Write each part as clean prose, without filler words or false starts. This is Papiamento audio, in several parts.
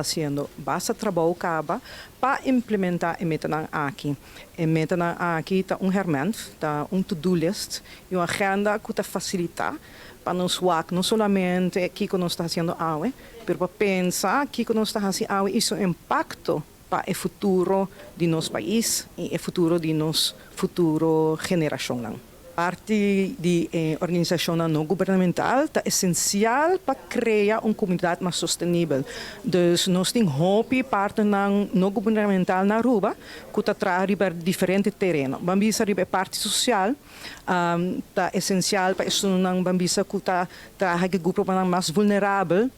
Hasiendo basta trabou kaba pa implementá e metanan aki. E metanan aki ta un hèrmènt, ta un to-do list i un agenda ku ta fasilitá pa nos wak no solamente kiko nos ta hasiendo awe, pero pa pensa kiko nos ta hasi awe i su impakto pa e futuro di nos pais i e futuro di nos futuro generashonnan. Parti di e organisashonnan no gubernamental ta esensial pa krea un komunidat mas sostenibel. Dus nos tin hopi partnernan no gubernamental na Aruba ku ta traha riba diferente tereno. Ban bisa riba e parti sosial, ta esensial pa esunnan, ban bisa, ku ta traha ku e gruponan mas vulnerabel,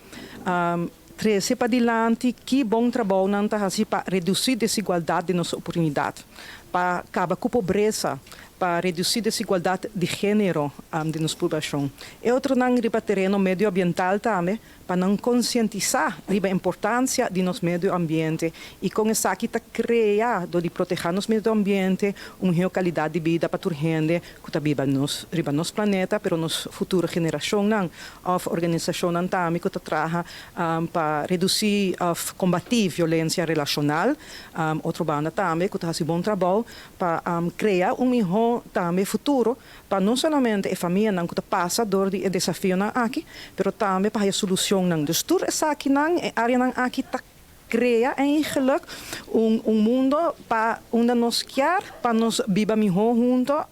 trese padilanti ki bon trabounan ta hasi pa redusí desigualdat di nos oportunidat, pa kaba ku pobresa, pa redusí desigualdat di género di nos poblashon. E otronan riba tereno medioambiental tambe, pa nan konsientisá riba importansia di nos medio ambiente i kon esaki ta krea dor di protehá nos medio ambiente un mihó kalidat di bida pa tur hende ku ta biba nos riba nos planeta, pero nos futuro generashonnan. Òf organisashonnan tambe ku ta traha pa redusí òf kombatí violensia relashonal. Otro banda tambe ku ta hasi bon trabou pa krea un mihó tambe futuro pa no solamente e famianan ku ta pasa dor di e desafionan aki, pero tambe pa haya solushonnan. Dus tur esakinan, e áreanan aki ta krea eigenlijk un mundo pa unda nos kier pa nos biba mihó hunto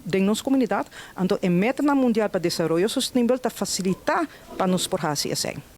den nos komunidat. Anto e metanan mundial pa desaroyo sostenibel ta fasilitá pa nos por hasi esei.